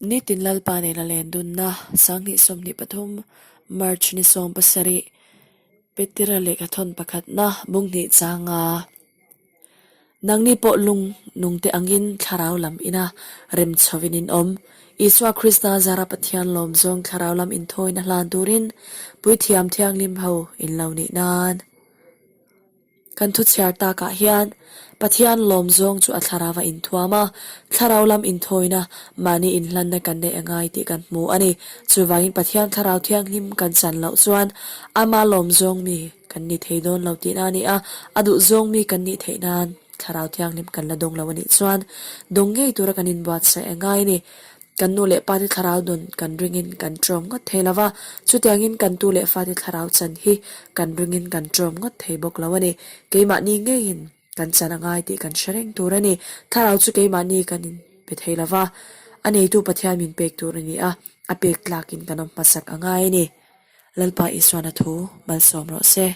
Nitin Lalpa nena len dunna 2023 March ni 17 Petera lehkha thawn pakhatna bung hnih changa nangni pawh lung nungte angin thlarau lam ina rem chhovin in awm. Isua Krista zara Pathian lawm zawng thlarau lam inthawina hlan turin puithiam thianghlim ho in lo nih nan. Kan thu chhiar takah hian Pathian lawm zawng chu a thlarau a inthuam a, thlarau lam inthawina mahni inhlanna kan neih a ngai tih kan hmu a ni. Chuvangin Pathian thlarau thianghlim kan chan loh chuan ama lawm zawng mi kan ni thei dawn lo tihna a ni a, a duh zawng mi kan nih theih nan thlarau thianghlim kan la dawng lo a nih chuan dawng ngei tura kan inbuatsaih a ngai a ni. Kan nu leh pate thlarau nun kan ringin kan ṭawm ngawt thei lo va, chutiangin kan tu leh fate thlarau chan hi kan ringin kan ṭawm ngawt thei bawk lo a ni. Keimahni ngeiin kan chan a ngai tih kan hre reng tur a ni. Thlarau chu keimahni kan inpe thei lo va, a neitu Pathian min pek tur a ni a, a pek tlakin kan awm hmasak a ngai a ni. Lalpa Isuana thu malsawm rawh se.